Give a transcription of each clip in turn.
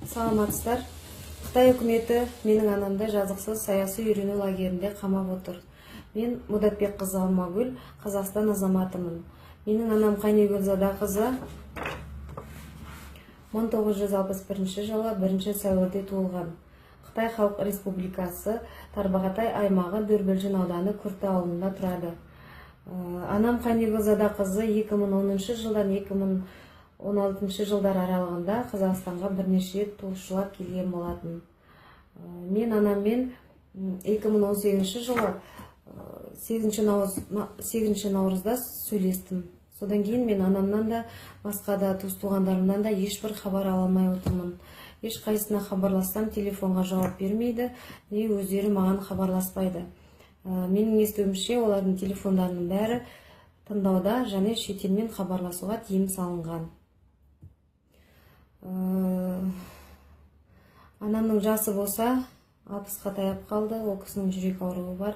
Саламатсыздар. Қытай үкіметі менің анамды жазықсыз саяси үйрену лагерінде қамап отыр. Мен Мудатбекқызы Алмагүл, Қазақстан азаматымын. Менің анам Қайнигүл Задақызы 1961 жылы 1 сәуірде туылған. Қытай Халық Республикасы, Тарбағатай аймағы, Дөрбілжін ауданы, Күрті ауылында тұрады. Анам Қайнигүл Задақызы 2010 жылдан 2016 жылдар аралығында Қазақстанға бірнеше рет туысшылап келген болатын. Мен анаммен 2018 жылы 8 наурызда сөйлестім. Содан кейін мен анамнан да, басқа да туыс туғандарымнан да ешбір хабар ала алмай отырмын. Ешқайсысына хабарлассам, телефонға жауап бермейді, не өздері маған хабарласпайды. Менің естуімше, олардың телефондарының бәрі тыңдауда және шетелмен хабарласуға тыйым салынған. Анамның жасы болса 60-қа таяп қалды. Ол кісінің жүрек ауруы бар.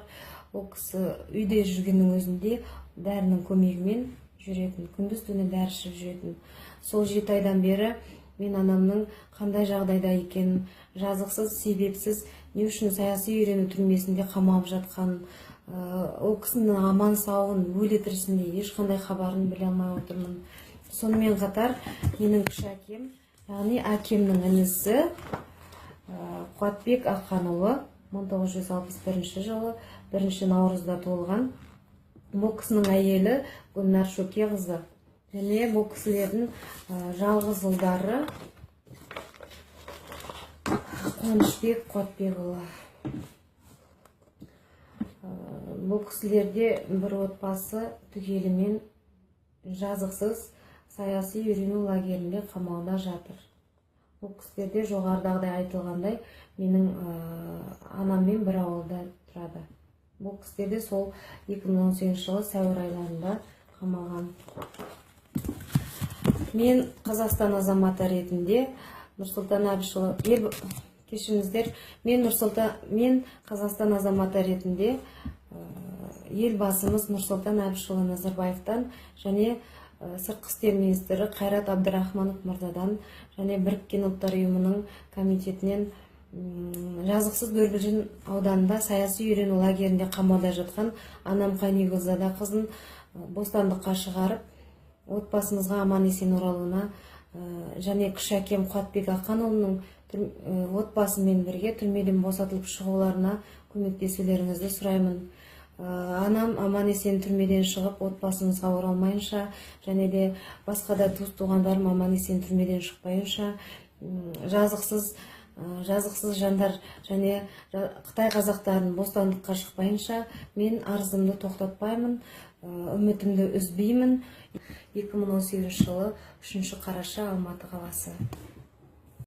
Ол кісі үйде жүргеннің өзінде дәрінің көмегімен жүретін, күндіз түні дәрі ішіп жүретін. Сол 7 айдан бері мен анамның қандай жағдайда екенін, жазықсыз, себепсіз не үшін саяси үйрену түрмесінде қамалып жатқанын, ол кісінің аман сауын, өлі тірісінде ешқандай хабарын біле алмай отырмын. Сонымен қатар менің кіші әкем, яғни әкемнің інісі Қуатбек Ақанұлы 1961 жылы 1 наурызда туылған. Бұл кісінің әйелі Гүлнар Шөкеқызы және бұл кісілердің жалғыз ұлдары Қуанышбек Қуатбекұлы. Бұл кісілерде бір отбасы түгелімен жазықсыз саяси үйрену лагерінде қамауда жатыр. Бұл кісілерде жоғарыдағыдай айтылғандай, менің анаммен бір ауылда тұрады. Бұл кісілер де сол 2018 жылы сәуір айларында қамалған. Мен Қазақстан азаматы ретінде Нұрсұлтан Әбішұлы ел, кешіріңіздер, мен Нұрсұлтан, мен Қазақстан азаматы ретінде Елбасымыз Нұрсұлтан Әбішұлы Назарбаевтан және сыртқы істер министрі Қайрат Әбдірахманов мырзадан және Біріккен Ұлттар Ұйымының комитетінен жазықсыз Дөрбілжін ауданында саяси үйрену лагерінде қамауда жатқан анам Қайнигүл Задақызын бостандыққа шығарып, отбасымызға аман есен оралуына және кіші әкем Қуатбек Ақанұлының отбасымен бірге түрмеден босатылып шығуларына көмектесулеріңізді сұраймын. Анам аман есен түрмеден шығып, отбасымызға оралмайынша және де басқа да туыс туғандарым аман есен түрмеден шықпайынша, жазықсыз жандар және қытай қазақтарын бостандыққа шықпайынша, мен арызымды тоқтатпаймын, үмітімді үзбеймін. 2018 жылы 3 қараша, Алматы қаласы.